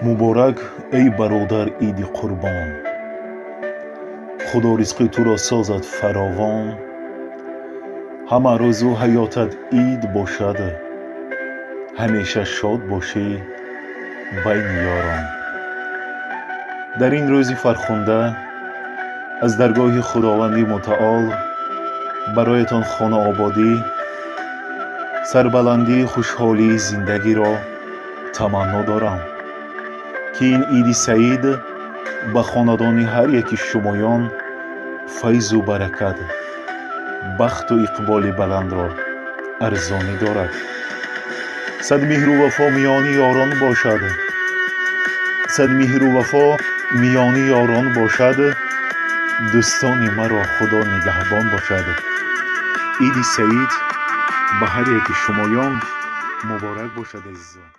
Муборак, эй бародар, Иди Қурбон. Худо ризқи туро созад фаровон. Ҳама рӯзу ҳаётат ид бошад, ҳамеша шод бошӣ байни ёрон. Дар ин рӯзи фархунда аз даргоҳи Худованди Мутаол бароятон хонаободӣ, сарбаландии, хушҳолии зиндагиро таманно дорам, ки ин Иди Саид ба хонадони ҳар яки шумоён файзу баракат, бахту иқболи баландро арзонӣ дорад. Сад меҳру вафо миёни ёрон бошад, сад меҳру вафо миёни ёрон бошад. Дӯстони маро Худо нигаҳбон бошад. Иди Саид ба ҳар яки шумоён муборак бошад, азизон.